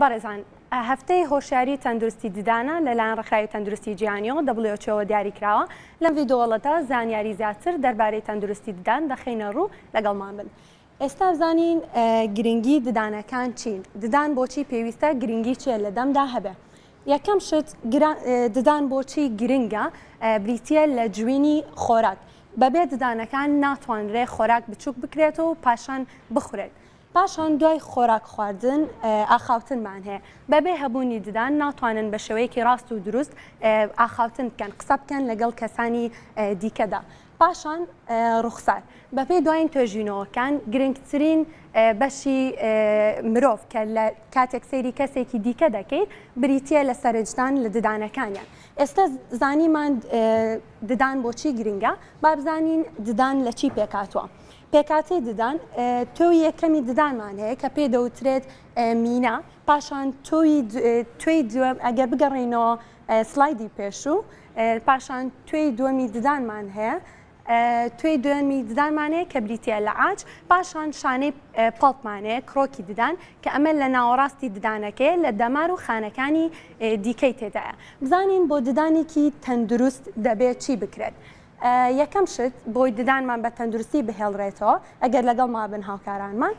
بەڕێزان هەفتەی هۆشیاری تەندروستی ددانە لەلایەن ڕێکخراوی تەندروستی جیهانیەوە WHO ەوە دیاری کراوە، لەم ڤیدۆڵەدا زانیاری زیاتر دەربارەی تەندروستی ددان دەخەینە ڕوو لەگەڵمان بن. ئێستا بزانین گرنگی ددانەکان چین؟ ددان بۆچی پێویستە گرنگی چیە لە دەمدا هەبێ؟ یەکەم شت ددان بۆچی گرنگە بریتیە لە جوینی خۆراک بەبێ ددانەکان ناتوانرێ خۆراک بچوک بکرێتەوە و پاشان بخورێت پاشان دوای خۆراک خواردن ئاخاوتنمان هەیە. بەبێ هەبوونی ددان ناتوانن بە شێوەیەکی ڕاست و دروست ئاخاوتن بکەن، قسە بکەن لەگەڵ کەسانی دیکەدا. پاشان ڕوخسار. بەپێی دوایین توێژینەوەکان گرنگترین بەشی مرۆڤ کە لە کاتێک سەیری کەسێکی دیکە دەکەیت بریتییە لە سەرنجدان لە ددانەکانیان. ئێستا زانیمان ددان بۆچی گرنگە، با بزانین ددان لە چی پێکهاتووە. پێکهاتەی ددان، تۆوی یەکەمی ددانمان هەیە کە پێی دەوترێت مینا، پاشان تۆوی توێی دووەم ئەگەر بگەڕێینەوە سلایدی پێشوو پاشان توێی دووەمی ددانمان هەیە توێی دووەمی ددانمان هەیە کە بریتییە لە عاج، پاشان شانەی pulp مان هەیە کرۆکی ددان کە ئەمە لە ناوەڕاستی ددانەکەیە لە دەمار و خانەکانی دیکەی تێدایە. بزانین بۆ ددانێکی تەندروست دەبێت چی بکرێت؟ یەکەم شت بۆی ددانمان بە تەندروستی بهێڵرێتەوە ئەگەر لەگەڵ مابن هاوکارانمان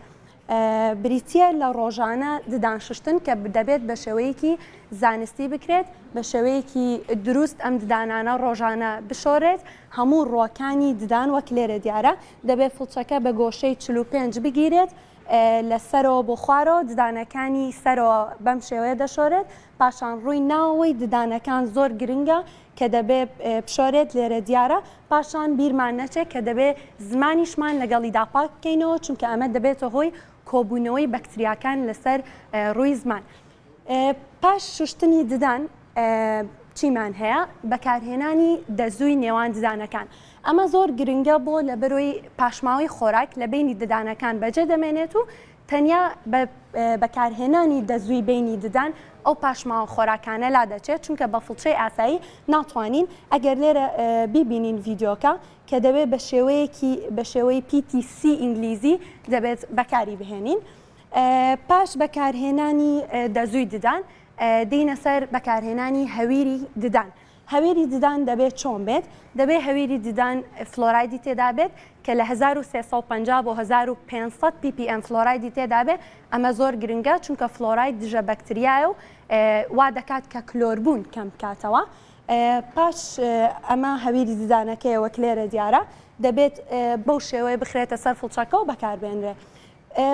بریتە لە ڕۆژانە ددان ششتن کە دەبێت بە شێوەیەکی زانستی بکرێت بە شێوەیەکی دروست ئەم ددانانە ڕۆژانە بشۆرێت هەموو ڕوەکانی ددان وەک لێرە دیارە دەبێت فڵچەکە بە گۆشەی 45 بگیرێت لە سەرەوە بۆ خوارەوە ددانەکانی سەرەوە بەم شێوەیە دەشۆرێت پاشان ڕووی ناوەوەی ددانەکان زۆر گرنگە کە دەبێ بشۆرێت لێرە دیارە، پاشان بیرمان نەچێت کە دەبێ زمانیشمان لەگەڵیدا پاک بکەینەوە چونکە ئەمە دەبێتە هۆی کۆبوونەوەی بەکتریاکان لەسەر ڕووی زمان. پاش شوشتنی ددان چیمان هەیە؟ بەکارهێنانی دەزووی نێوان ددانەکان. ئەمە زۆر گرنگە بۆ لەبەرۆی پاشماوەی خۆراک لە بەینی ددانەکان بەجێ دەمێنێت و تەنیا بە بەکارهێنانی دەزووی بەینی ددان ئەو پاشماوە خۆراکانە لادەچێت، چونکە بە فڵچەی ئاسایی ناتوانین، ئەگەر لێرە بیبینین ڤیدیۆکە کە دەبێت بە شێوەیەکی بە شێوەی پیتی C ئینگلیزی دەبێت بەکاری بهێنین. پاش بەکارهێنانی دەزووی ددان دێینە سەر بەکارهێنانی هەویری ددان. هەویری ددان دەبێت چۆن بێت؟ دەبێت هەویری ددان فلۆرایدی تێدا بێت کە لە 1350 بۆ 1500 ppm فلۆرایدی تێدا بێت، ئەمە زۆر گرنگە چونکە فلۆراید دژە بەکتریایە و وا دەکات کە کلۆربوون کەم بکاتەوە. پاش ئەمە هەویری ددانەکەیە وەک لێرە دیارە دەبێت بەو شێوەیە بخرێتە سەر فڵچەکە و بەکاربێنرێت.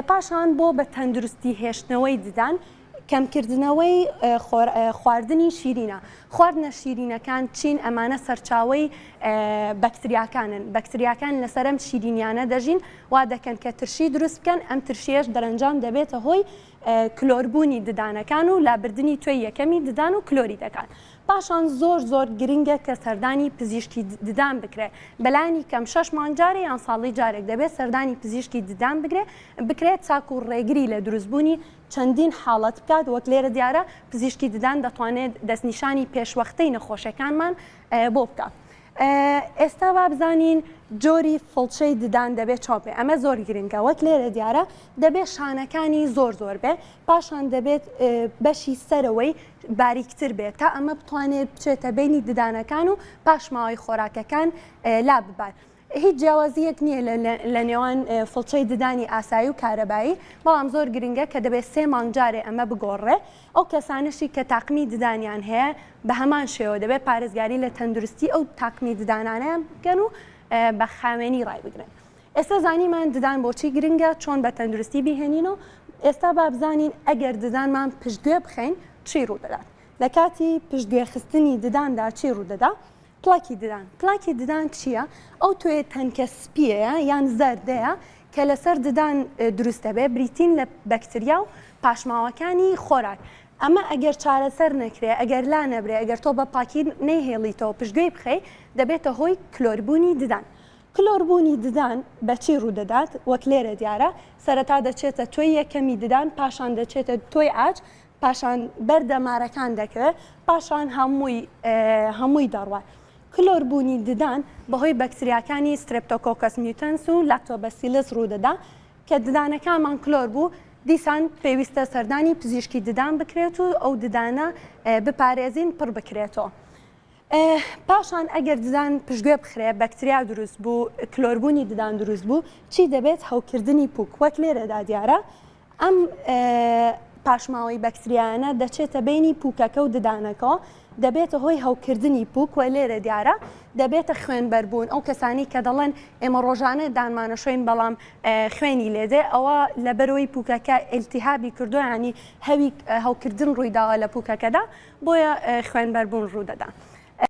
پاشان بۆ بە تەندروستی هێشتنەوەی ددان، کەمکردنەوەی خواردنی شیرینە. خواردنە شیرینەکان چین؟ ئەمانە سەرچاوەی بەکتریاکانن. بەکتریاکان لەسەر ئەم شیرینیانە دەژین، وا دەکەن کە ترشی دروست بکەن، ئەم ترشیەش دەرەنجام دەبێتە هۆی کلۆربوونی ددانەکان و لابردنی توێی یەکەمی ددان و کلۆری دەکات. پاشان زۆر زۆر گرنگە کە سەردانی پزیشکی ددان بکرێت بەلانی کەم شەش مانگ جارێ یان ساڵی جارێک دەبێت سەردانی پزیشکی ددان بگرێت بکرێت تاکو ڕێگری لە دروستبوونی چەندین حاڵەت بکات وەک لێرە دیارە پزیشکی ددان دەتوانێت دەستنیشانی پێشوەختەی نەخۆشیەکانمان بۆ بکات. ئێستا با بزانین جۆری فڵچەی ددان دەبێت چۆن بێ ئەمە زۆر گرنگە وەک لێرە دیارە دەبێت شانەکانی زۆر زۆر بێ پاشان دەبێت بەشی سەرەوەی باریکتر بێت تا ئەمە بتوانێت بچێتە بینی ددانەکان و پاشماوەی خۆراکەکان لا ببات. هیچ جیاوازییەک نییە لە نێوان فڵچەی ددانی ئاسایی و کارەبایی، بەڵام زۆر گرنگە کە دەبێت سێ مانگ جارێ ئەمە بگۆڕرێ. ئەو کەسانەشی کە تاقمی ددانیان هەیە بە هەمان شێوە دەبێت پارێزگاری لە تەندروستی ئەو تاقمی ددانانەیان بکەن و بە خاوێنی ڕایبگرن. ئێستا زانیمان ددان بۆچی گرنگە، چۆن بە تەندروستی بیهێنین و ئێستا با بزانین ئەگەر ددانمان پشتگوێ بخەین چی ڕوودەدات؟ لە کاتی پشتگوێخستنی دداندا چی ڕوودەدا؟ پلاکی ددان، پلاکی ددان چییە؟ ئەو توێ تەنکە سپییەیە یان زەردەیە کە لەسەر ددان دروست دەبێت، بریتین لە بەکتریا و پاشماوەکانی خۆراک. ئەمە ئەگەر چارەسەر نەکرێت، ئەگەر لا نەبرێت، ئەگەر تۆ بە پاکی نەیهێڵیتەوە، پشتگوێی بخەی، دەبێتە هۆی کلۆربوونی ددان. کلۆربوونی ددان بە چی ڕوودەدات؟ وەک لێرە دیارە، سەرەتا دەچێتە تۆی یەکەمی ددان، پاشان دەچێتە تۆی عاج، پاشان بەر دەمارەکان دەکەوێت، پاشان هەمووی هەمووی دەڕوات. کلۆربوونی ددان بەهۆی بەکتریاکانی Streptococcus mutans و Lactobacillus ڕوودەدا، کە ددانەکانمان کلۆر بوو. دیسان پێویستە سەردانی پزیشکی ددان بکرێت و ئەو ددانە بپارێزین پڕ بکرێتەوە. پاشان ئەگەر ددان پشتگوێ بخرێ، بەکتریا دروست بوو، کلۆربوونی ددان دروست بوو، چی دەبێت؟ هەوکردنی پووک وەک لێرەدا دیارە ئەم پاشماوەی بەکتریایانە دەچێتە بینی پوکەکە و ددانەکەەوە دەبێتە هۆی هەوکردنی پوک و لێرە دیارە دەبێتە خوێنبەربوون ئەو کەسانی کە دەڵێن ئێمە ڕۆژانە دانمانە شوێن بەڵام خوێنی لێدێ ئەوە لەبەرەوەی پوکەکە ئلتیهابی کردو ینی هەوی هەوکردن ڕوویداوە لە پوکەکەدا بۆیە خوێنبەربوون ڕوودەدا.